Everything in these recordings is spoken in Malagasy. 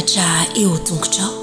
mpianatra eo an-tongotrao.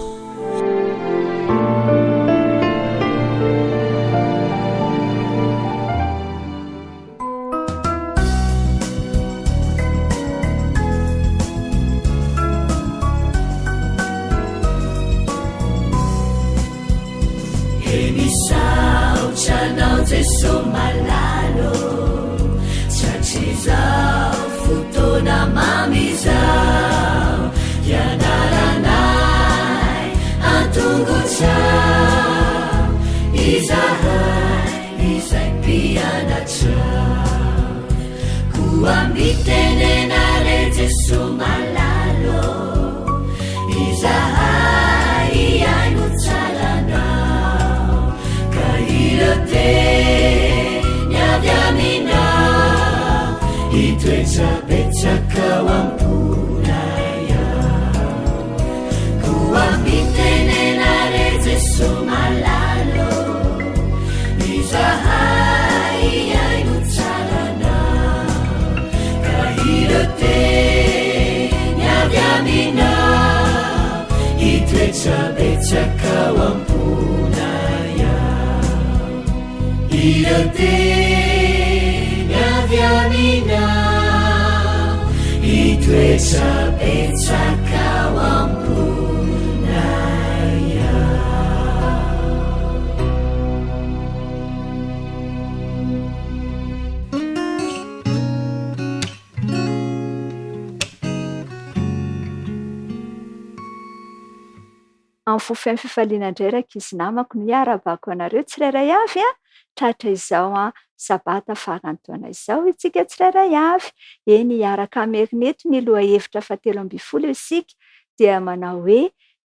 Amin'ny fo feno fifaliana indray rankizy namako no iarahabako anareo tsirairay avy a! Tratra izao an sabata faran'ny taona izao isika tsirairay avy. Eny hiaraka hamerina eto ny lohahevitra fahatelo ambin'ny folo isika dia manao hoe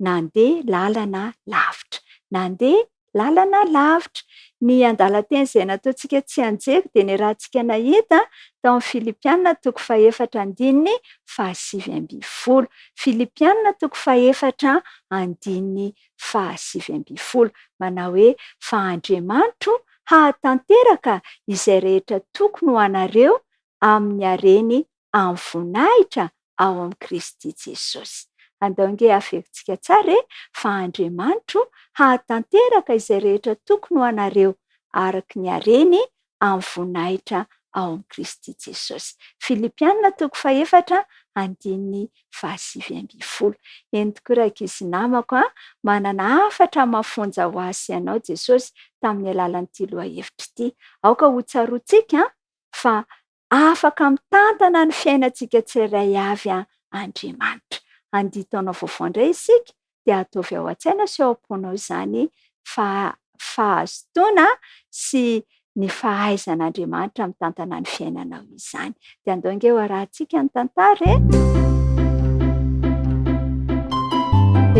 nandeha lalana lavitra. Nandeha lalana lavitra. Ny andalan-teny izay nataontsika tsianjery dia niarahantsika nahita tao amin'ny Filipiana toko fahefatra andininy fahasivy ambin'ny folo. Filipiana toko fahefatra andininy fahasivy ambin'ny folo. Manao hoe fa Andriamanitro hahatanteraka izay rehetra tokony ho anareo amin'ny hareny amin'ny voninahitra ao amin'i Kristy Jesosy. Andao ange averintsika tsara e, fa Andriamanitro hahatanteraka izay rehetra tokony ho anareo araka ny hareny amin'ny voninahitra ao amin'i Kristy Jesosy. Filipiana toko fahefatra andininy fahasivy ambin'ny folo. Eny tokoa rankizy namako a, manana hafatra mafonja ho ahy sy ianao Jesosy tamin'ny alalan'ity lohahevitra ity. Aoka hotsaroantsika fa Afaka mitantana ny fiainantsika tsirairay avy Andriamanitra. Handia taona vaovao indray isika, dia ataovy ao an-tsaina sy ao am-ponao izany fahazotoana sy ny fahaizan'Andriamanitra mitantana ny fiainanao izany. Dia andao ange ho arahantsika ny tantara e!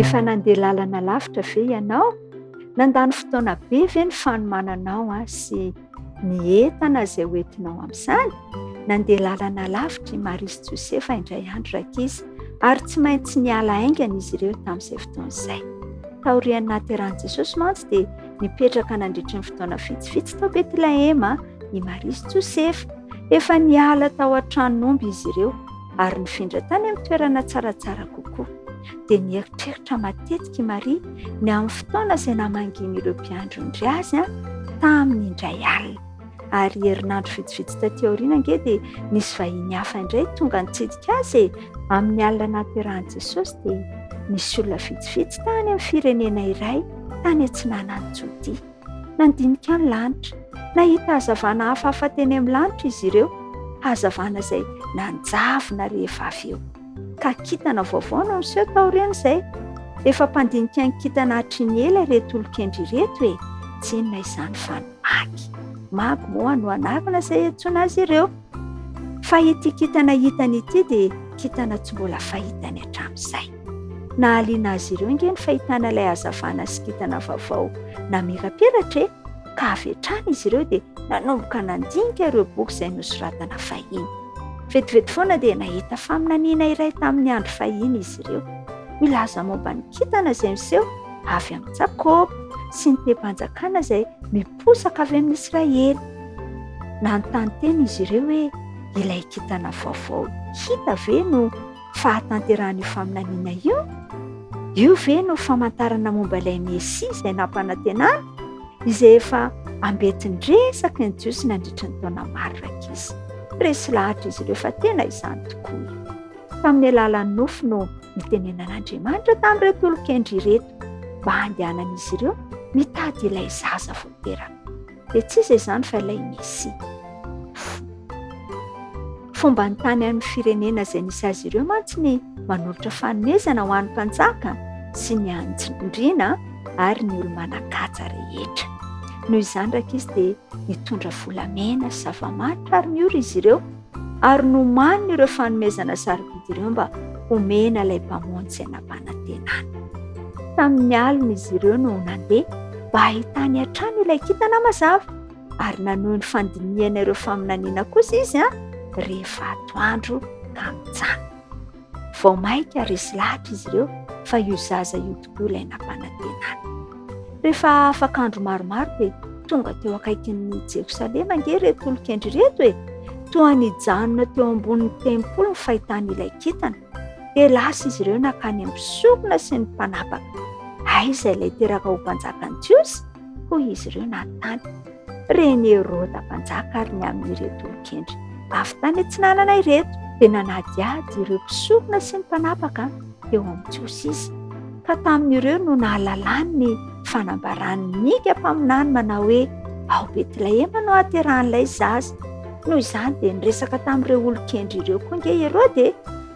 Efa nandeha lalana lavitra ve ianao? Nandany fotoana be ve ny fanomananao sy ny entana izay ho entinao amin'izany? Nandeha lalana lavitra i Maria sy Josefa indray andro rankizy, ary tsy maintsy niala haingana izy ireo tamin'izay fotoana izay. Taorian'ny nahaterahan'i Jesosy mantsy dia nipetraka nandritry ny fotoana vitsivitsy tao Betlehema i Maria sy Josefa. Efa niala tao an-tranon'omby izy ireo ary nifindra tany amin'ny toerana tsaratsara kokoa. Dia nieritreritra matetika i Maria ny amin'ny fotoana izay namangian'ireo mpiandry ondry azy tamin'ny indray alina. Ary herinandro vitsivitsy taty aoriana ange dia nisy vahiny hafa indray tonga nitsidika azy e! Amin'ny alina nahaterahan'i Jesosy dia nisy olona vitsivitsy tany amin'ny firenena iray tany atsinanan'i Jodia. Nandinika ny lanitra. Nahita hazavana hafahafa teny amin'ny lanitra izy ireo, hazavana izay nanjavona rehefa avy eo. Ka kintana vaovao no niseho taorian'izay. Efa mpandinika ny kintana hatry ny ela ireto olon-kendry ireto e! Tsy inona izany fa ny magy. Magy moa no anarana izay iantsoana azy ireo. Fa ity kintana hitany ity dia kintana tsy mbola fahitany hatramin'izay. Nahaliana azy ireo ange ny fahitana ilay hazavana sy kintana vaovao namirapiratra e! Ka avy hatrany izy ireo dia nanomboka nandinika ireo boky izay nosoratana fahiny. Vetivety foana dia nahita faminaniana iray tamin'ny andro fahiny izy ireo, milaza momba ny kintana izay miseho avy amin'i Jakoba sy ny tehim-panjakana izay miposaka avy amin'i Israely. Nanontany tena izy ireo hoe ilay kintana vaovao hita ve no fahatanterahan'io faminaniana io? Io ve no famantarana momba ilay Mesia izay nampanantenana, izay efa ambentin-dresaky ny Jiosy nandritry ny taona maro rankizy? Resy lahatra izy ireo fa tena izany tokoa io. Tamin'ny alalan'ny nofy no nitenenan'Andriamanitra tamin'ireto olon-kendry ireto mba handehanan'izy ireo mitady ilay zaza vao teraka. Dia tsy iza izany fa ilay Mesia. Fomba ny tany amin'ny firenena izay nisy azy ireo mantsy ny manolotra fanomezana ho an'ny mpanjaka sy ny andriana ary ny olo-manan-kaja rehetra. Noho izany rankizy dia nitondra volamena sy zava-manitra ary miora izy ireo ary nomaniny ireo fanomezana sarobidy ireo mba homena ilay Mpamonjy izay nampanantenana. Tamin'ny alina izy ireo no nandeha mba hahitany hatrany ilay kintana mazava, ary nanohy ny fandinihana ireo faminaniana kosa izy rehefa atoandro ka mijanona. Vao mainka resy lahatra izy ireo fa io zaza io tokoa ilay nampanantenana. Rehefa afaka andro maromaro dia tonga teo akaikin'i Jerosalema ange ireto olon-kendry ireto e! Toa nijanona teo ambonin'ny tempoly ny fahitany ilay kintana. Dia lasa izy ireo nankany amin'ny mpisorona sy ny mpanapaka. Aiza ilay teraka ho mpanjakan'ny Jiosy? Hoy izy ireo nanontany. Ren'i Heroda mpanjaka ary ny amin'ireto olon-kendry avy tany atsinanana ireto. Dia nanadihady ireo mpisorona sy ny mpanapaka teo amin'ny Jiosy izy, ka tamin'ireo no nahalalany ny fanambaran'i Mika mpaminany manao hoe, Ao Betlehema no hahaterahan'ilay zaza. Noho izany dia niresaka tamin'ireo olon-kendry ireo koa ange Heroda e,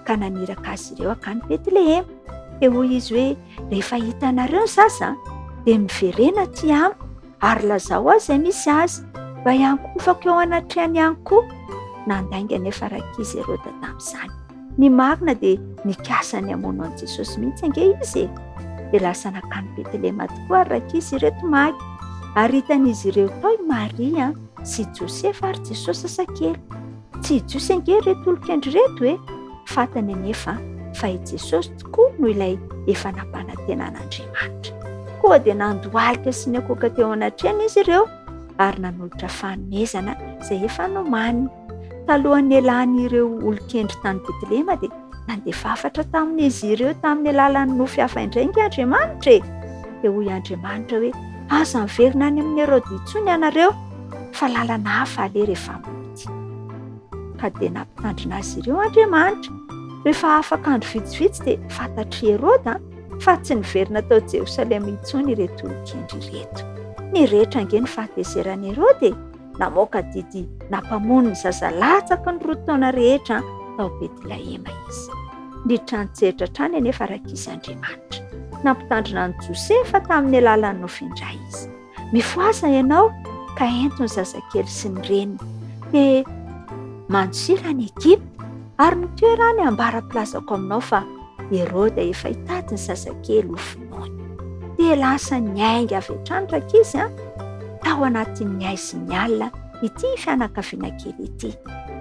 ka naniraka azy ireo hankany Betlehema. Dia hoy izy hoe, Rehefa hitanareo ny zaza, dia miverena aty amiko ary lazao ahy izay misy azy, mba hiankohofako eo anatrehany ihany koa. Nandainga anefa Rankizy Heroda tamin'izany. Ny marina dia nikasa ny hamono an'i Jesosy mihitsy ange izy e! Dia lasa nankany Betlehema tokoa ary Rankizy ireto magy, ary hitan'izy ireo tao i Maria sy Josefa ary Jesosy sasakely. Tsy Jiosy ange ireto olon-kendry ireto e! Fantany anefa fa i Jesosy tokoa no ilay efa nampanantenan'Andriamanitra. Koa dia nandohalika sy niankohoka teo anatrehany izy ireo ary nanolotra fanomezana izay efa nomaniny. Talohan'ny nialan'ireo olon-kendry tany Betlehema dia nandefa hafatra tamin'izy ireo tamin'ny alalan'ny nofy hafa indray ange Andriamanitra e! Dia hoy Andriamanitra hoe, Aza miverina any amin'i Heroda intsony ianareo, fa lalana hafa aleha rehefa mody. Ka dia nampitandrina azy ireo Andriamanitra. Rehefa afaka andro vitsivitsy dia fantatr'i Heroda fa tsy niverina tao Jerosalema intsony ireto olon-kendry ireto. Nirehitra ange ny fahatezeran'i Heroda e! Namoaka didy nampamono ny zaza latsaky ny roa taona rehetra tao Betlehema izy. Niditra an-tsehatra hatrany anefa Rankizy Andriamanitra. Nampitandrina an'i Josefa tamin'ny alalan'ny nofy indray izy. Mifohaza ianao ka ento ny zazakely sy ny reniny, dia mandosira any Egypta, ary mitoera any ambara-pilazako aminao fa Heroda efa hitady ny zazakely ho vonoiny. Dia lasa niainga avy hatrany rankizy an, tao anatin'ny haizin'ny alina ity fianakaviana kely ity.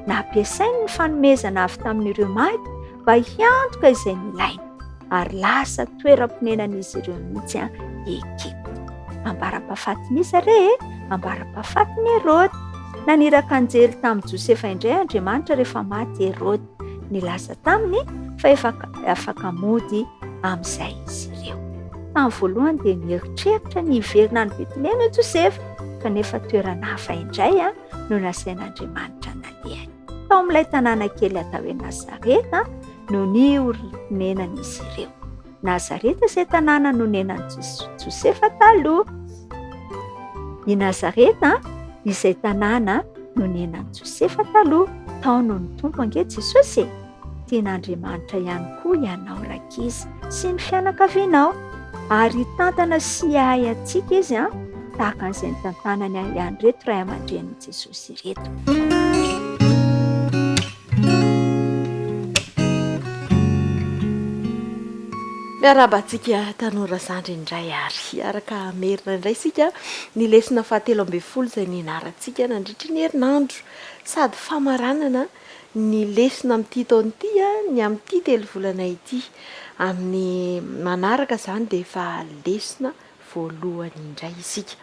Nampiasainy ny fanomezana avy tamin'ireo magy mba hiantoka izay nilainy. ary lasa toeram-ponenan'izy ireo mihitsy i Egypta. Ambara-pahafatin'iza re e? Ambara-pahafatin'i Heroda. Naniraka anjely tamin'i Josefa indray Andriamanitra rehefa maty Heroda. Nilaza taminy fa efa afaka mody amin'izay izy ireo. Tamin'ny voalohany dia nieritreritra ny hiverina any Betlehema i Josefa, kanefa toerana hafa indray no nasain'Andriamanitra nalehany. Tao amin'ilay tanàna kely atao hoe Nazareta no niorim-ponenan'izy ireo. Nazareta izay tanàna nonenan'i Josefa taloha. I Nazareta izay tanàna nonenan'i Josefa taloha. Tao no nitombo ange Jesosy e! Tian'Andriamanitra ihany koa ianao rankizy sy ny fianakavianao ary hitantana sy hiahy antsika Izy tahaka an'izay nitantanany an'ireto ray aman-drenin'i Jesosy ireto. Miarahaba antsika tanora zandry indray ary hiaraka hamerina indray isika ny lesona fahatelo ambin'ny folo izay nianarantsika nandritry ny herinandro sady famaranana ny lesona amin'ity taona ity ny amin'ity telo volana ity. Amin'ny manaraka izany dia efa lesona voalohany indray isika.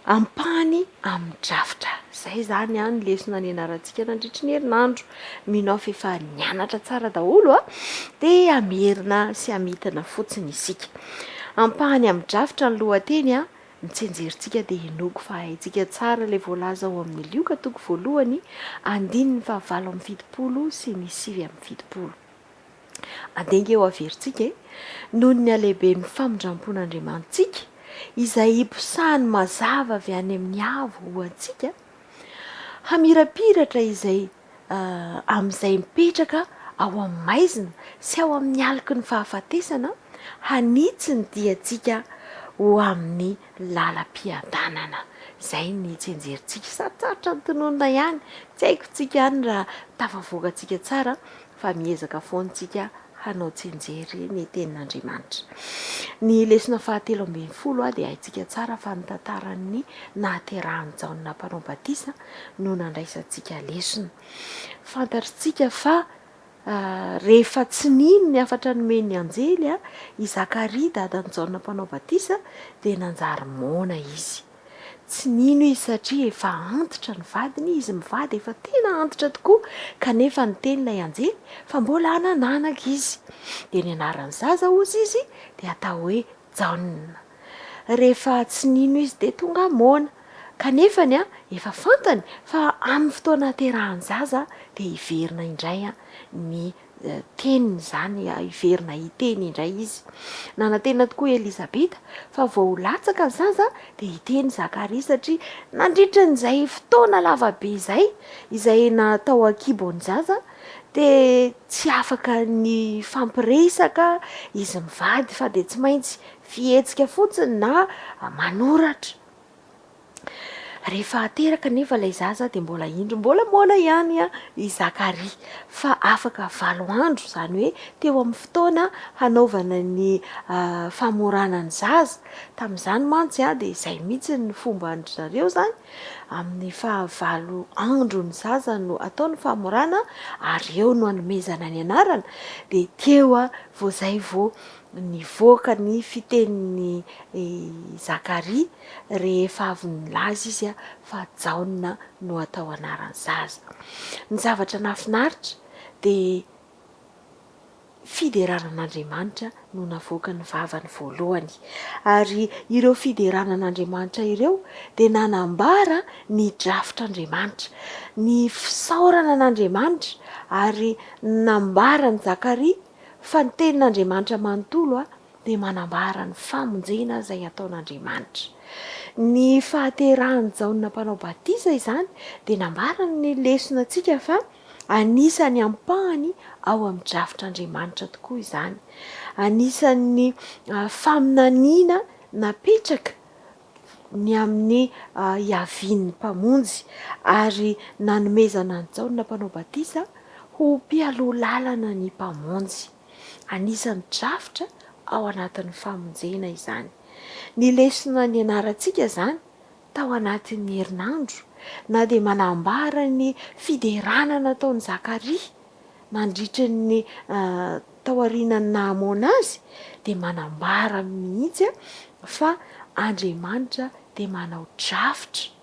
Ampahany amin'ny drafitra. Izay izany ny lesona nianarantsika nandritry ny herinandro. Mino aho fa efa nianatra tsara daholo dia hamerina sy hamintina fotsiny isika. Ampahany amin'ny drafitra ny lohateny, ny tsianjerintsika dia inoako fa haintsika tsara ilay voalaza ao amin'ny Lioka toko voalohany andininy fahavalo amby 70 sy ny 79. Andeha ange ho averintsika e! Noho ny halehiben'ny famindram-pon'Andriamanitsika, izay iposahany mazava avy any amin'ny avo ho antsika, hamirapiratra izay amin'izay mipetraka ao amin'ny maizina sy ao amin'ny aloky ny fahafatesana, hanitsy ny diantsika ho amin'ny lalam-piadanana. Izay ny tsianjerintsika. Sarotsarotra ny tononina ihany. Tsy haiko tsika any raha tafavoakantsika tsara fa miezaka foana isika hanao tsianjery ny Tenin'Andriamanitra. Ny lesona fahatelo 12 dia haintsika tsara fa ny tantaran'ny nahaterahan'i Jaona Mpanao Batisa no nandraisantsika lesona. Fantatritsika fa rehefa tsy nino ny hafatra nomen'ny anjely i Zakaria dadan'i Jaona Mpanao Batisa dia nanjary moana izy. Tsy nino izy satria efa antitra ny vadiny, izy mivady efa tena antitra tokoa, kanefa niteny ilay anjely fa mbola hanan'anaka izy. Dia ny anaran'ny zaza hozy izy dia atao hoe Jaona. Rehefa tsy nino izy dia tonga moana. Kanefany efa fantany fa amin'ny fotoana hahaterahan'ny zaza dia hiverina indray ny teniny izany, hiverina hiteny indray izy. Nanantena tokoa i Elizabeta fa vao ho latsaka ny zaza dia hiteny Zakaria satria nandritra an'izay fotoana lava be izay, izay natao an-kibon'ny zaza dia tsy afaka nifampiresaka izy mivady fa dia tsy maintsy fihetsika fotsiny na manoratra. Rehefa ateraka anefa ilay zaza dia mbola indro mbola moana ihany i Zakaria fa afaka valo andro, izany hoe teo amin'ny fotoana hanaovana ny famorana ny zaza. Tamin'izany mantsy dia izay mihitsy ny fomban-dry zareo izany, amin'ny fahavalo andron'ny zaza no atao ny famorana ary eo no anomezana ny anarana, dia teo vao izay vao nivoaka ny fitenin'i Zakaria rehefa avy nilaza izy fa Jaona no atao anaran'ny zaza. Ny zavatra nahafinaritra dia fiderana an'Andriamanitra no navoakan'ny vavany voalohany. Ary ireo fiderana an'Andriamanitra ireo dia nanambara ny drafitr'Andriamanitra, ny fisaorana an'Andriamanitra ary nambaran'i Zakaria fa ny tenin'Andriamanitra manontolo dia manambara ny famonjena izay ataon'Andriamanitra. Ny fahaterahan'i Jaona Mpanao Batisa izany dia nambaran'ny lesona antsika fa anisan'ny ampahany ao amin'ny drafitr'Andriamanitra tokoa izany. Anisan'ny faminaniana napetraka ny amin'ny hiavian'ny Mpamonjy ary nanomezana an'i Jaona Mpanao Batisa ho mpialoha lalana ny Mpamonjy. Anisan'ny drafitra ao anatin'ny famonjena izany. Ny lesona nianarantsika izany tao anatin'ny herinandro, na dia manambara ny fiderana nataon'i Zakaria nandritra ny taorianan'ny nahamoana azy, dia manambara mihitsy fa Andriamanitra dia manao drafitra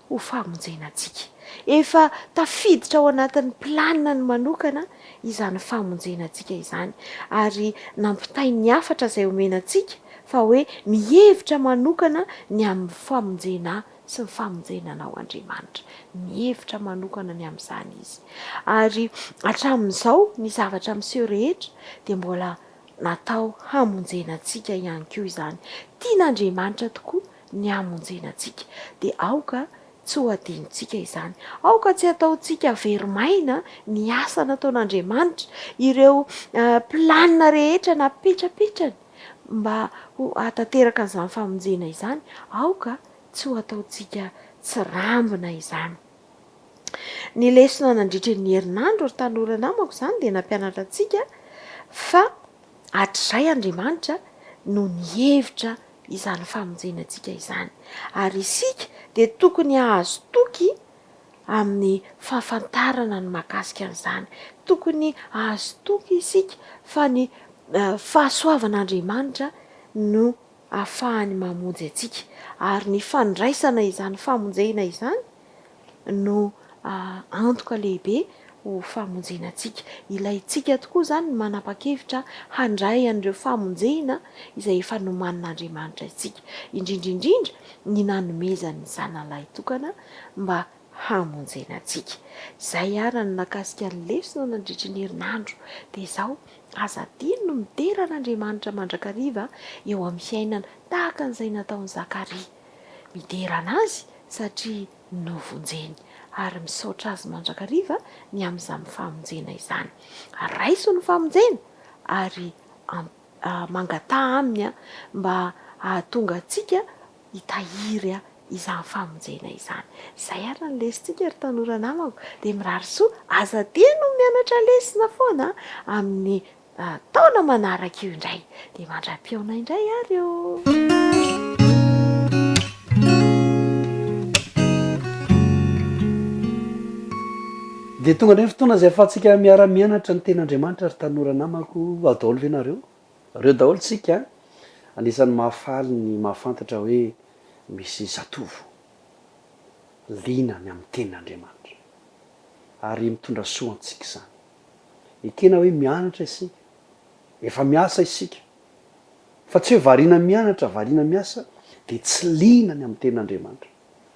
ho famonjena antsika. Efa tafiditra ao anatin'ny planiny manokana izany famonjena antsika izany, ary nampitainy hafatra izay omena antsika fa hoe mihevitra manokana ny amin'ny famonjena sy ny famonjena anao Andriamanitra. Mihevitra manokana ny amin'izany Izy. Ary hatramin'izao ny zavatra miseho rehetra dia mbola natao hamonjena antsika ihany koa izany. Tian'Andriamanitra tokoa ny hamonjena antsika. Dia aoka tsy ho adinontsika izany. Aoka tsy hataontsika very maina ny asa nataon'Andriamanitra, ireo planina rehetra napetrapetrany mba ho hahatanteraka an'izany famonjena izany. Aoka tsy ho ataontsika tsirambina izany. Ny lesona nandritra ny herinandro ry tanora namako izany dia nampianatra antsika fa hatrizay Andriamanitra no nihevitra izany famonjena antsika izany. Ary isika dia tokony hahazo toky amin'ny fahafantarana ny mahakasika an'izany. Tokony hahazo toky isika fa ny fahasoavan'Andriamanitra no. ahafahany mamonjy antsika, ary ny fandraisana izany famonjena izany no antoka lehibe ho famonjena antsika. Ilaintsika tokoa izany ny manapa-kevitra handray an'ireo famonjena izay efa nomanin'Andriamanitra antsika, indrindra indrindra ny nanomezany ny Zanany Lahitokana mba hamonjena antsika. Izay ary no nahakasika ny lesona nandritry ny herinandro. Dia izao, aza adino ny midera an'Andriamanitra mandrakariva eo amin'ny fiainana, tahaka an'izay nataon'i Zakaria. Midera an'Azy satria novonjeny, ary misaotra Azy mandrakariva ny amin'izany famonjena izany. Raiso ny famonjena ary mangataha Aminy mba hahatonga antsika hitahiry izany famonjena izany. Izay ary ny lesintsika ry tanora namako, dia mirary soa, aza adino ny mianatra lesona foana amin'ny taona manaraka io indray. Dia mandra-pihaona indray ary ô! Dia tonga indray ny fotoana izay ahafahantsika miara-mianatra ny tenin'Andriamanitra ry tanora namako, ao daholo ve nareo? Reo daholo tsika a! Anisan'ny mahafaly ny mahafantatra hoe misy zatovo liana ny amin'ny tenin'Andriamanitra. Ary mitondra soa antsika izany. Ekena hoe mianatra isika, efa miasa isika. Fa tsy hoe variana mianatra, variana miasa dia tsy liana ny amin'ny tenin'Andriamanitra.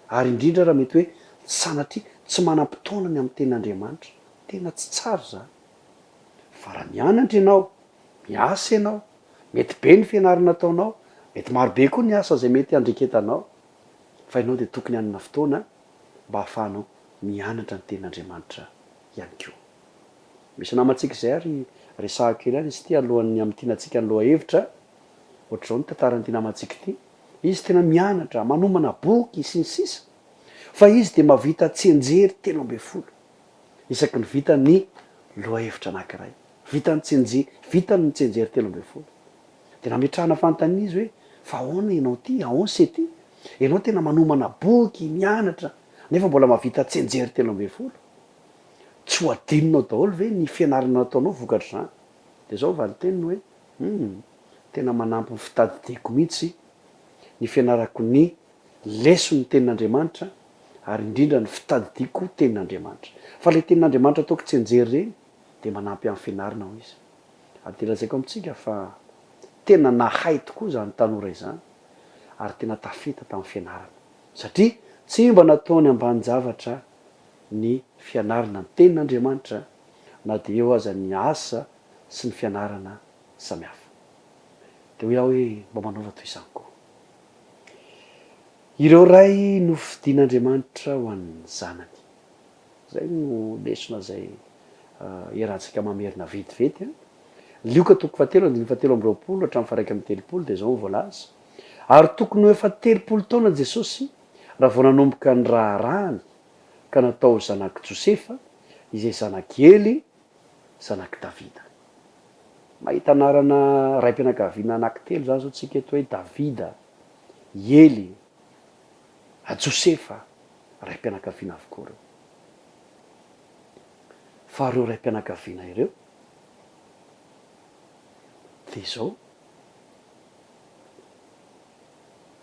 Ary indrindra raha mety hoe sanatria tsy manam-potoana ny amin'ny tenin'Andriamanitra. Tena tsy tsara izany. Fa raha mianatra ianao, miasa ianao, mety be ny fianarana ataonao, mety maro be koa ny asa izay mety handreketanao, fa ianao dia tokony hanana fotoana mba hahafahanao mianatra ny tenin'Andriamanitra ihany koa. Misy namantsika izay ary resahako kely ihany izy ity alohan'ny hamintinantsika ny lohahevitra, ohatr'izao ny tantaran'ity namantsika ity, izy tena mianatra, manomana boky sy ny sisa, fa izy dia mahavita tsianjery 13. Isaky ny vita ny lohahevitra anankiray, vita ny tsianjery, vitany ny tsianjery 13. Dia nametrahana fanontaniana izy hoe, fa ahoana ianao ity, ahoana se ity? Ianao tena manomana boky, mianatra, nefa mbola mahavita tsianjery 13. Tsy ho adinonao daholo ve ny fianarana nataonao vokatr'izany? Dia izao ny valin-teniny hoe, hum, tena manampy ny fitadidiako mihitsy ny fianarako ny Leson'ny tenin'Andriamanitra ary indrindra ny fitadidiako tenin'Andriamanitra. Fa ilay tenin'Andriamanitra ataoko tsianjery ireny dia manampy amin'ny fianarana hoy izy. Ary dia lazaiko amintsika fa tena nahay tokoa izany tanora izany ary tena tafita tamin'ny fianarana. Satria tsy mba nataony ambanin-javatra ny fianarana ny tenin'Andriamanitra na dia eo aza ny asa sy ny fianarana samihafa. Dia hoy aho hoe mba manaova toy izany koa. Ireo ray nofidin'Andriamanitra ho an'ny zanany. Izay no lesona izay iarahantsika mamerina vetivety an. Lioka toko fahatelo andininy fahatelo amby 20 hatramin'ny faha-31 dia izao no voalaza, Ary tokony ho efa 30 taona Jesosy raha vao nanomboka ny raharahany ka natao ho zanak'i Josefa, izay zanak'i Hely, zanak'i Davida. Mahita anarana raim-pianakaviana anankitelo izany izao tsika eto hoe Davida, i Ely, a Josefa, raim-pianakaviana avokoa ireo. Fa ireo raim-pianakaviana ireo dia izao,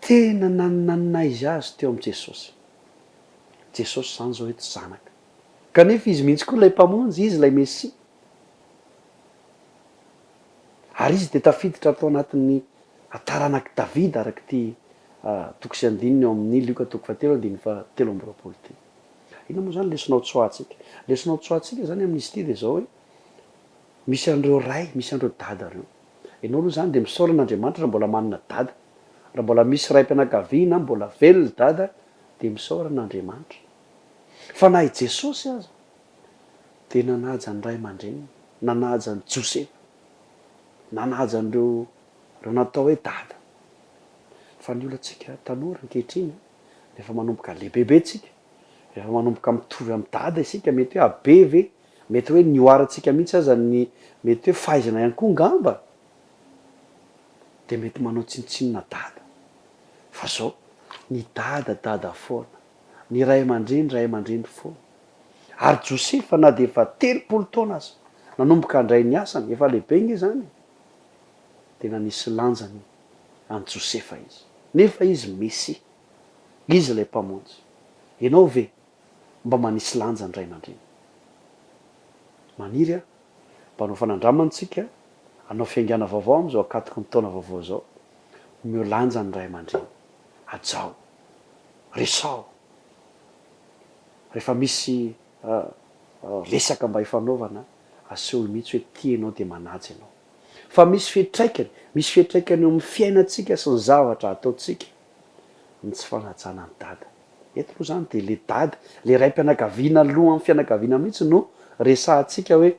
tena nanana ny naha izy azy teo amin'i Jesosy. Jesosy izany izao eto zanaka. Kanefa izy mihitsy koa ilay Mpamonjy, izy ilay Mesia. Ary izy dia tafiditra tao anatin'ny taranak'i Davida araka ity toko sy andininy ao amin'ny Lioka toko fahatelo andininy fahatelo amby 20 ity. Inona moa izany lesona ho tsoahantsika? Lesona ho tsoahantsika izany amin'izy ity dia izao hoe, misy an'ireo ray, misy an'ireo dada ireo. Ianao aloha izany dia misaora an'Andriamanitra raha mbola manana dada. Raha mbola misy raim-pianakaviana, mbola velona dada, dia misaora an'Andriamanitra. Fa na i Jesosy aza dia nanaja ny ray aman-dreniny, nanaja an'i Josefa, nanaja an'ireo ireo natao hoe dada. Fa ny olantsika tanora ankehitriny, rehefa manomboka lehibebe tsika, rehefa manomboka mitovy amin'i dada isika, mety hoe habe ve, mety hoe nihoarantsika mihitsy aza ny mety hoe fahaizana ihany koa angamba, dia mety manao tsinontsinona dada. Fa zao, ny dada dada foana, ny ray aman-dreny ray aman-dreny foana. Ary Josefa na dia efa 30 taona aza, nanomboka handray ny asany, efa lehibe ange izany e, dia nanisy lanjany an'i Josefa izy. Nefa izy Mesia. Izy ilay Mpamonjy. Ianao ve mba manisy lanja ny ray aman-dreny? Maniry aho mba hanao fanandramana isika, hanao fiaingàna vaovao amin'izao ankatoky ny taona vaovao izao. Omeo lanja ny ray aman-dreny. Hajao. Resaho. Rehefa misy resaka mba ifanaovana, asehoy mihitsy hoe tia ianao dia manaja ianao. Fa misy fiantraikany, misy fiantraikany eo amin'ny fiainantsika sy ny zavatra ataontsika ny tsy fanajana an'i Dada. Eto aloha izany dia ilay Dada, ilay raim-pianakaviana lohan'ny fianakaviana mihitsy no resahantsika hoe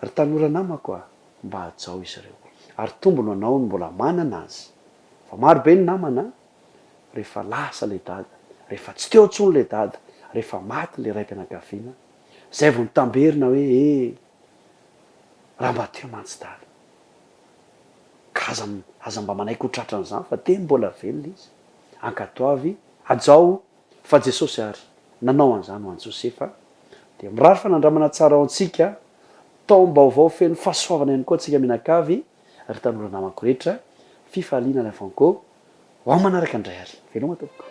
ry tanora namako a, mba hajao izy ireo. Ary tombony ho anao ny mbola manana azy. Fa maro be ny namana rehefa lasa ilay Dada, rehefa tsy teo intsony ilay Dada, rehefa maty ilay raim-pianakaviana, izay vao nitamberina hoe e! Raha mba teo mantsy Dada. Ka aza aza mba manaiky ho tratran'izany fa dia mbola velona izy. Ankatoavy, hajao fa Jesosy ary nanao an'izany ho an'i Josefa. Dia mirary fanandramana tsara ho antsika, taom-baovao feno fahasoavana ihany koa antsika mianakavy, ry tanora namako rehetra, fifaliana Lavanco, Ho amin'ny manaraka indray ary. Veloma tompoko.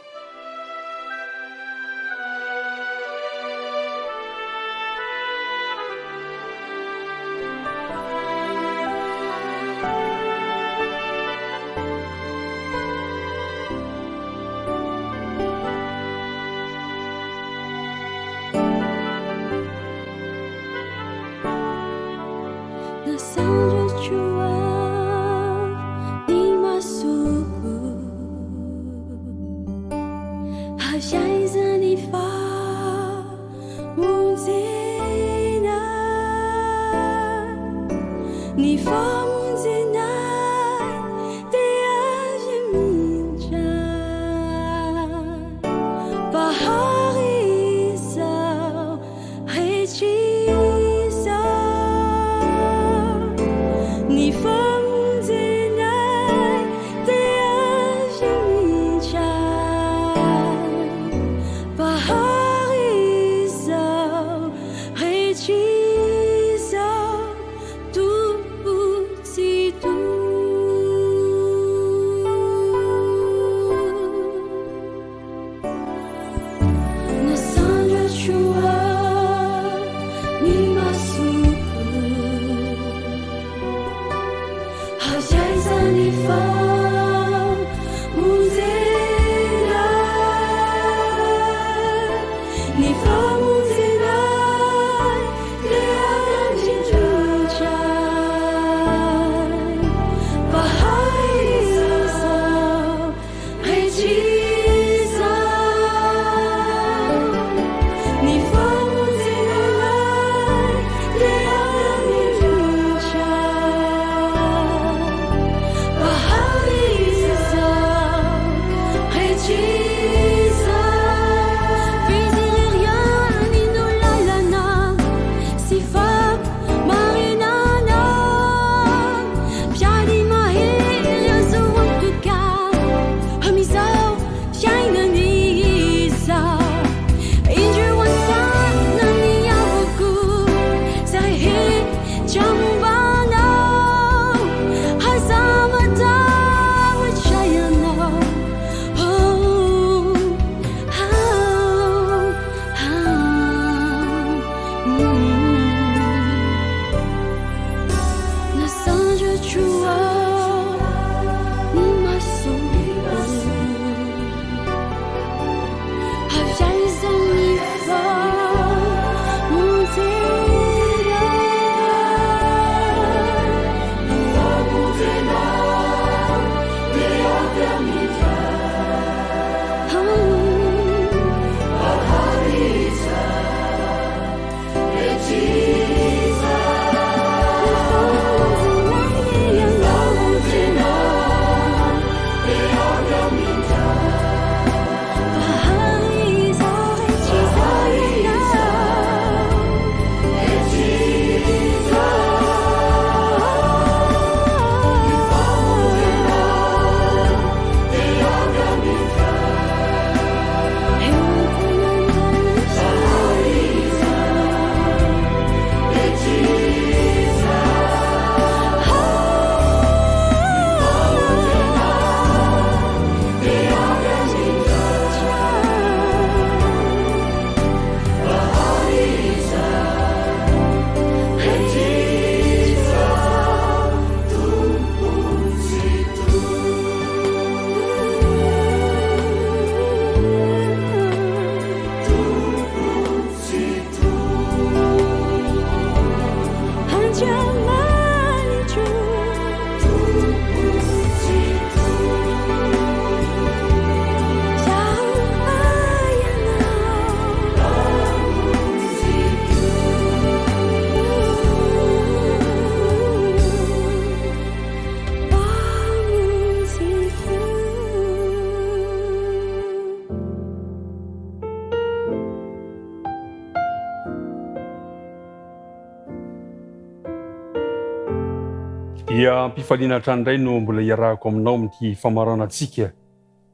Dia am-pifaliana hatrany indray no mbola iarahako aminao amin'ity famaranantsika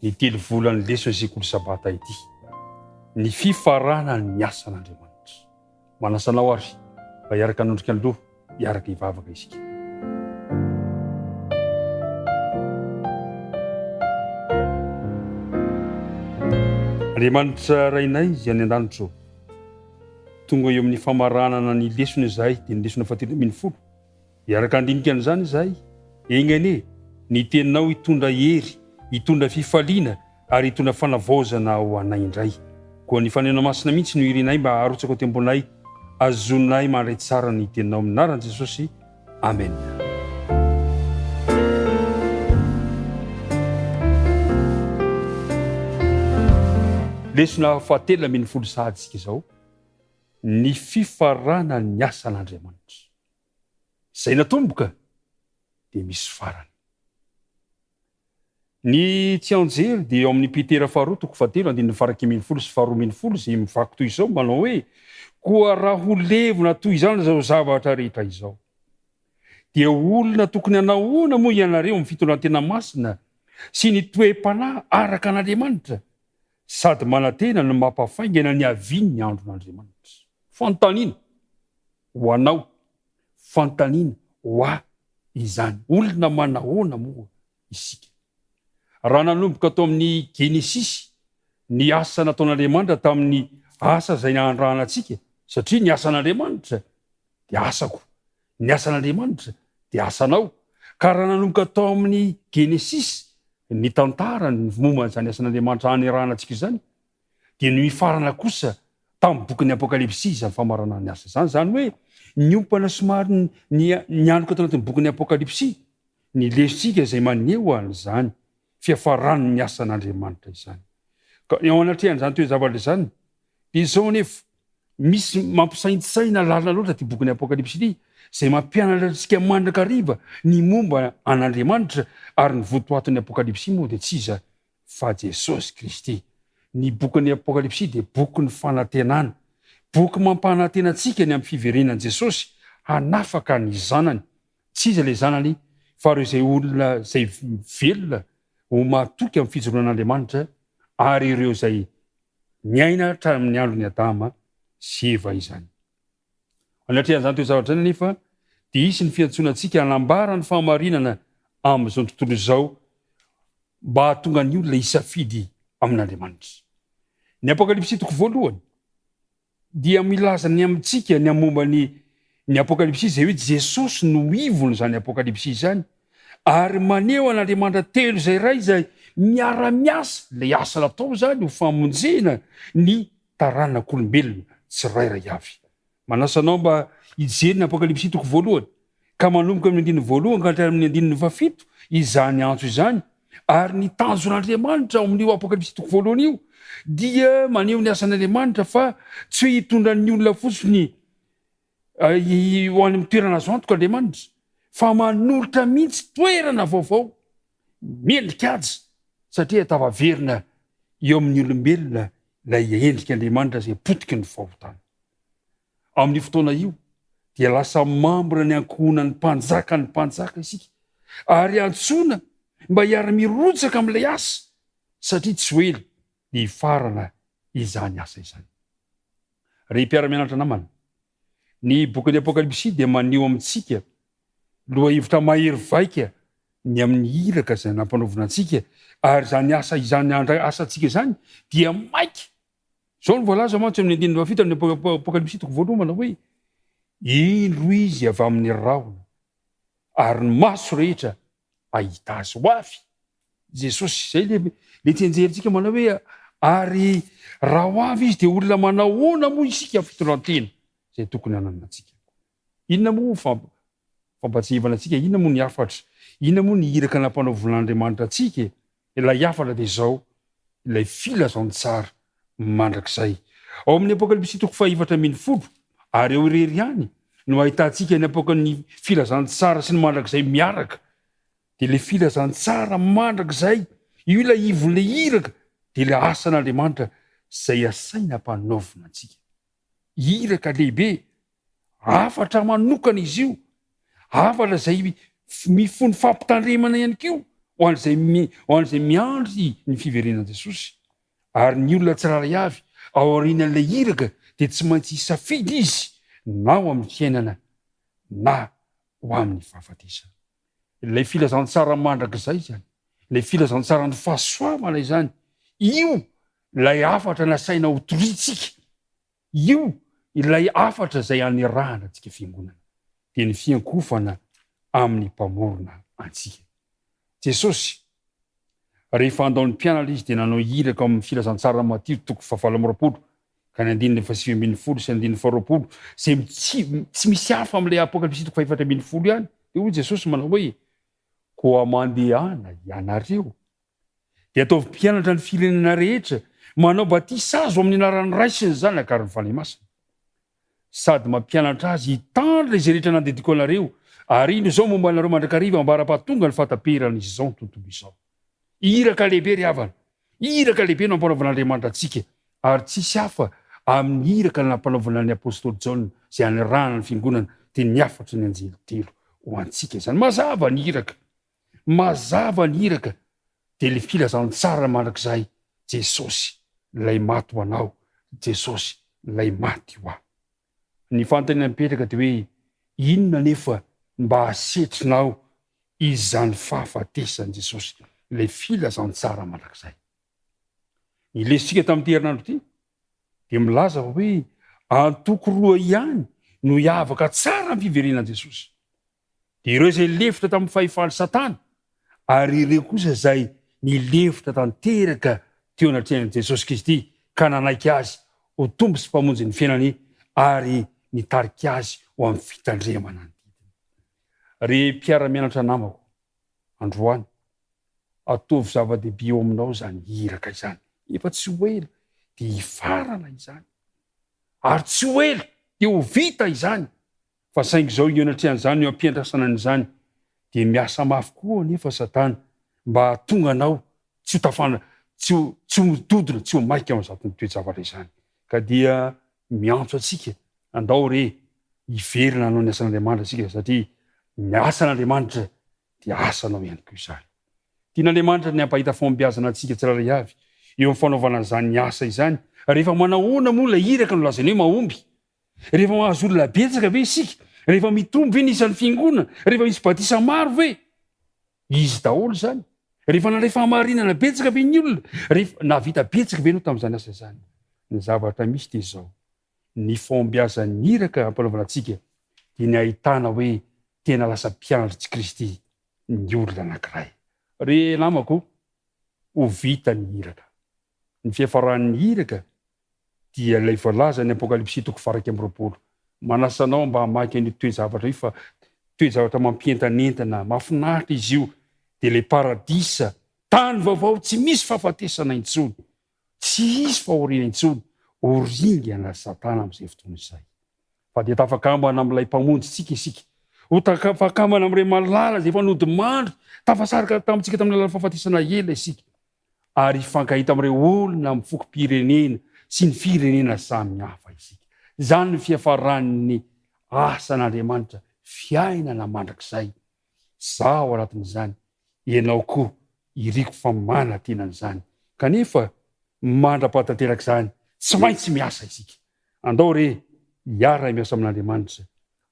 ny telovolan'ny leson'ny sekoly sabata ity. Ny fifaranan'ny asan'Andriamanitra. Manasa anao ary mba hiaraka hanondrika ny loha, hiaraka hivavaka isika. Andriamanitra Rainay izay any an-danitra ô, tonga eo amin'ny famaranana ny lesona izahay, dia ny lesona fahatelo ambinifolo. Hiaraka handinika an'izany izahay. Enga anie ny teninao hitondra hery, hitondra fifaliana ary hitondra fanavaozana ho anay indray. Koa ny Fanena Masina mihitsy no irinay mba harotsaka ao tempolinay, azonay mandray tsara ny teninao amin'ny anaran'i Jesosy. Amena. Lesona fahatelo ambinifolo sahady isika izao, ny fifaranan'ny asan'Andriamanitra. Izay natomboka dia misy farany. Ny tsianjery dia eo amin'ny Petera faharoa toko fahatelo andininy faha-iraika ambinifolo sy faharoa ambinifolo izay mivaky toy izao manao hoe, Koa raha ho levona toy izany izao zavatra rehetra izao, dia olona tokony hanao ahoana moa ianareo amin'ny fitondran-tena masina sy ny toe-panahy araka an'Andriamanitra, sady manantena ny mampafaingana ny havian'ny andron'Andriamanitra? Fanontaniana. Ho anao, fanontaniana ho ahy izany. Olona manahoana moa isika? Raha nanomboka tao amin'ny Genesisy ny asa nataon'Andriamanitra tamin'ny asa izay nandrahana antsika, satria ny asan'Andriamanitra dia asako, ny asan'Andriamanitra dia asanao, ka raha nanomboka tao amin'ny Genesisy ny tantara ny momba an'izany asan'Andriamanitra anirahana antsika izany, dia nifarana kosa tamin'ny bokin'ny Apokalypsy izany famaranana ny asa izany, izany hoe niompana somary nianoka tao anatin'ny bokin'ny Apokalypsy ny lesontsika izay maneho an'izany fiafaran'ny asan'Andriamanitra izany. Ka eo anatrehan'izany toe-javatra izany, dia izao anefa, misy mampisaintsaina lalina loatra ity bokin'ny Apokalypsy ity, izay mampianatra antsika mandrakariva ny momba an'Andriamanitra, ary ny votoatin'ny Apokalypsy moa dia tsy iza fa Jesosy Kristy. Ny bokin'ny Apokalypsy dia bokin'ny fanantenana, boky mampanantena antsika ny amin'ny fiverenan'i Jesosy hanafaka ny zanany. Tsy iza ilay zanany fa ireo izay olona izay velona ho mahatoky amin'ny fijoroan'Andriamanitra ary ireo izay niaina hatramin'ny andron'i Adama sy Eva izany. Anatrehan'izany toe-javatra izany anefa dia hisy ny fiantsoana antsika hanambara ny fahamarinana amin'izao tontolo izao mba hahatonga ny olona hisafidy amin'Andriamanitra. Ny Apokalypsy toko voalohany dia milaza ny amintsika ny momba ny ny Apokalypsy izay hoe Jesosy no ivon'izany Apokalypsy izany ary maneho an'Andriamanitra telo izay iray izay miara-miasa, ilay asa natao izany ho famonjena ny taranak'olombelona tsirairay avy. Manasa anao mba hijery ny Apokalypsy toko voalohany, ka manomboka amin'ny andininy voalohany ka hatramin'ny andininy fahafito izany antso izany, ary ny tanjon'Andriamanitra ao amin'io Apokalypsy toko voalohany io dia maneho ny asan'Andriamanitra fa tsy hoe hitondra ny olona fotsiny ho any amin'ny toerana azo antoka Andriamanitra fa manolotra mihitsy toerana vaovao mendrika aja satria tafaverina eo amin'ny olombelona ilay endrik'Andriamanitra izay potiky ny fahotana. Amin'io fotoana io dia lasa mambra ny ankohonan'ny mpanjaka ny mpanjaka isika ary antsoina mba hiara-mirotsaka amin'ilay asa satria tsy ho ela dia hifarana izany asa izany. Ry mpiara-mianatra namana, ny bokin'ny Apokalypsy dia maneho amintsika lohahevitra mahery vaika ny amin'ny iraka izay nampanaovina antsika ary izany asa izany asantsika izany dia maika. Izao no voalaza mantsy amin'ny andininy fahafito amin'ny Apokalypsy toko voalohany manao hoe, Indro izy avy amin'ny rahona, ary ny maso rehetra hahita azy. Ho avy Jesosy. Izay le le tsianjerintsika manao hoe ary raha ho avy izy dia olona manao ahoana moa isika amin'ny fitondran-tena izay tokony hananantsika. Inona moa fampatsiahivana antsika, inona moa ny hafatra, inona moa ny iraka nampanaovin'Andriamanitra antsika e? Ilay hafatra dia izao, ilay filazantsara mandrakizay. Ao amin'ny Apokalypsy toko fahaefatra ambinifolo, ary ao irery ihany no ahitantsika ny apokan'ny filazantsara sy ny mandrakizay miaraka. Dia ilay filazantsara mandrakizay, io ilay ivon'ilay iraka, dia ilay asan'Andriamanitra izay asaina ampanaovina antsika. Iraka lehibe, hafatra manokana izy io, hafatra izay. Mifono fampitandremana ihany koa ho an'izay ho an'izay miandry ny fiverenan'i Jesosy. Ary ny olona tsirairay avy ao aorianan'ilay iraka dia tsy maintsy hisafidy izy na ho amin'ny fiainana na ho amin'ny fahafatesana. Ilay filazantsara mandrakizay izany, ilay filazantsaran'ny fahasoavana izany, io ilay hafatra nasaina hotorintsika, io ilay hafatra izay anirahana antsika fiangonana, dia ny fiankofana amin'ny Mpamorona antsika. Jesosy, rehefa handao ny mpianatra Izy dia nanao iraka ao amin'ny filazantsaran'i Matio toko fahavalo amby 20 ka ny andininy fahasivy ambin'ny folo sy andininy faharoapolo izay tsy tsy misy hafa amin'ilay Apokalypsy toko fahefatra ambin'ny folo ihany, dia hoy Jesosy manao hoe, Koa mandehana ianareo, dia ataovy mpianatra ny firenena rehetra, manao batisa azy ho amin'ny anaran'ny Ray sy ny Zanaka ary ny Fanahy Masina, sady mampianatra azy hitandrina izay rehetra nandidiako anareo, ary indro izao momba anareo mandrakariva ambara-pahatonga ny fahataperan'izao tontolo izao. Iraka lehibe ry havana, Iraka lehibe no ampanaovan'Andriamanitra antsika, ary tsisy hafa amin'ny iraka nampanaovana ny apostoly Jaona izay anirahana ny fiangonana, dia ny hafatry ny anjely telo ho antsika izany. Mazava ny iraka, mazava ny iraka, dia ilay filazantsara mandrakizay, Jesosy ilay maty ho anao, Jesosy ilay maty ho ahy. Ny fanontaniana mipetraka dia hoe inona anefa mba hasetrinao izany fahafatesan'i Jesosy, ilay filazantsara mandrakizay. Ny lesotsika tamin'ity herinandro ity dia milaza fa hoe antoko roa ihany no hiavaka tsara amin'ny fiverenan'i Jesosy. Dia ireo izay lefitra tamin'ny fahefan'i Satana ary ireo kosa izay nilefitra tanteraka teo anatrehan'i Jesosy Kristy ka nanaiky Azy ho Tompo sy Mpamonjy ny fiainany ary nitarika azy ho amin'ny fitandremana ny didiny. Ry mpiara-mianatra namako, androany, ataovy zava-dehibe eo aminao izany iraka izany. Efa tsy ho ela dia hifarana izany. Ary tsy ho ela dia ho vita izany. Fa saingy izao eo anatrehan'izany, eo am-piandrasana an'izany, dia miasa mafy koa anefa Satana mba hahatonga anao tsy ho tafana, tsy ho, tsy ho midodona, tsy ho maika ao amin'izany toe-javatra izany. Ka dia miantso antsika, andao re hiverina hanao ny asan'Andriamanitra isika satria ny asan'Andriamanitra dia asanao ihany koa izany. Tian'Andriamanitra ny hampahita fahombiazana antsika tsirairay avy eo amin'ny fanaovana an'izany asa izany. Rehefa manahoana moa ilay iraka no lazainy hoe mahomby? Rehefa mahazo olona betsaka ve isika? Rehefa mitombo ve ny isan'ny fiangonana? Rehefa misy batisa maro ve? Izy daholo izany. Rehefa nandray fahamarinana betsaka ve ny olona? Rehefa nahavita betsaka ve ianao tamin'izany asa izany? Ny zavatra misy dia izao, ny fahombiazan'ny iraka ampanaovana antsika dia ny ahitana hoe tena lasa mpianatr'i Kristy ny olona anankiray. Ry namako, ho vita ny iraka. Ny fiafaran'ny iraka dia ilay voalazan'ny Apokalypsy toko faha-21. Manasa anao mba hamaky an'io toe-javatra io fa toe-javatra mampientanentana, mahafinaritra izy io, dia ilay paradisa, tany vaovao tsy misy fahafatesana intsony, tsy hisy fahoriana intsony, ho ringana Satana amin'izay fotoana izay. Fa dia tafakambana amin'ilay Mpamonjintsika isika, ho tafakambana amin'ireo malala izay efa nodimandry, tafasaraka tamintsika tamin'ny alalan'ny fahafatesana ela isika. ary hifankahita amin'ireo olona amin'ny fokom-pirenena sy ny firenena samihafa isika. Izany no fiafaran'ny asan'Andriamanitra, fiainana mandrakizay. Izaho ao anatin'izany, ianao koa, iriko fa manantena an'izany. Kanefa, mandra-pahatanterak'izany, tsy maintsy miasa isika. Andao re hiara-miasa amin'Andriamanitra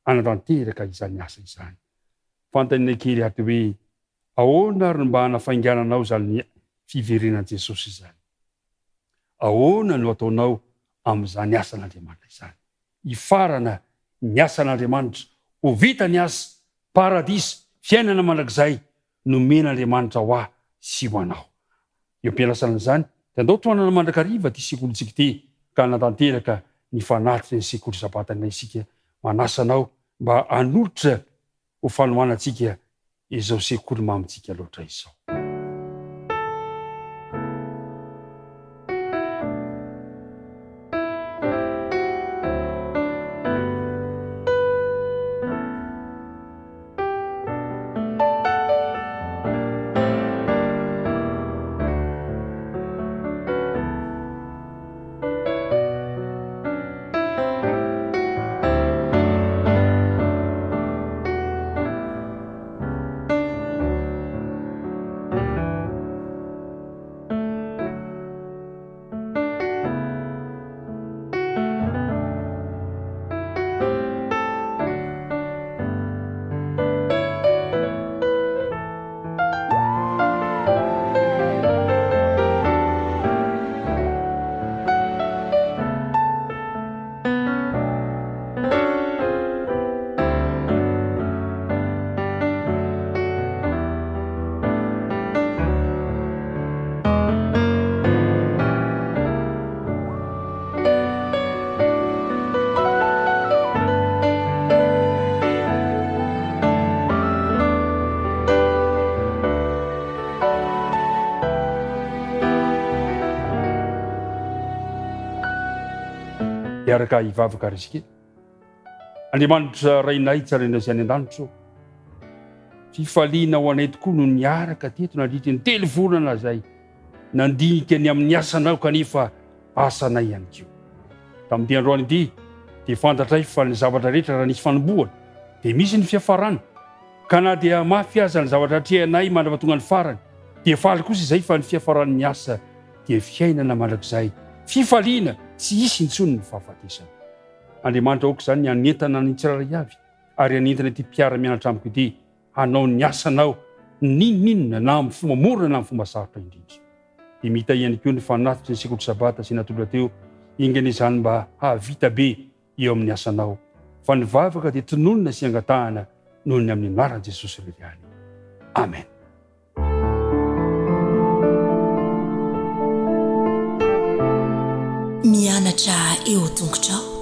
hanatanteraka izany asa izany. Fanontaniana kely ato hoe, Ahoana ary no mba hanafaingananao izany fiverenan'i Jesosy izany? Ahoana no ataonao amin'izany asan'Andriamanitra izany? Hifarana ny asan'Andriamanitra, ho vita ny asa, paradisa, fiainana mandrakizay nomen'Andriamanitra ho ahy sy ho anao. Eo am-piandrasana an'izany, dia andao tohanana mandrakariva ity sekolintsika ity ka hanatanteraka ny fanatitry ny sekoly Sabata-nay isika. Manasa anao mba hanolotra ho fanohanantsika izao sekoly mamintsika loatra izao. Hiaraka hivavaka ary isika. Andriamanitra Rainay tsaraina izay any an-danitra ô. Fifaliana ho anay tokoa no niaraka teto nandritra ny telo volana izay nandinika ny amin'ny asanao kanefa asanay ihany koa. Tamin'ity androany ity dia fantatray fa ny zavatra rehetra raha nisy fanombohana dia misy ny fiafarana ka na dia mafy aza ny zavatra atrehanay mandra-pahatonga ny farany dia faly kosa izay fa ny fiafaran'ny asa dia fiainana mandrakizay, fifaliana tsy hisy intsony ny fahafatesana. Andriamanitra aoka izany ny hanentana ny tsirairay avy ary hanentana ity mpiara-mianatra amiko ity hanao ny asanao n'inon'inona na amin'ny fomba mora na amin'ny fomba sarotra indrindra. Dia mita ihany koa ny fanatitry ny sekoly sabata izay natolotra teo, enga anie izany mba hahavita be eo amin'ny asanao, fa ny vavaka dia tononina sy angatahana noho ny amin'ny anaran'i Jesosy irery ihany. Amen. Mianatra eo tongotrao.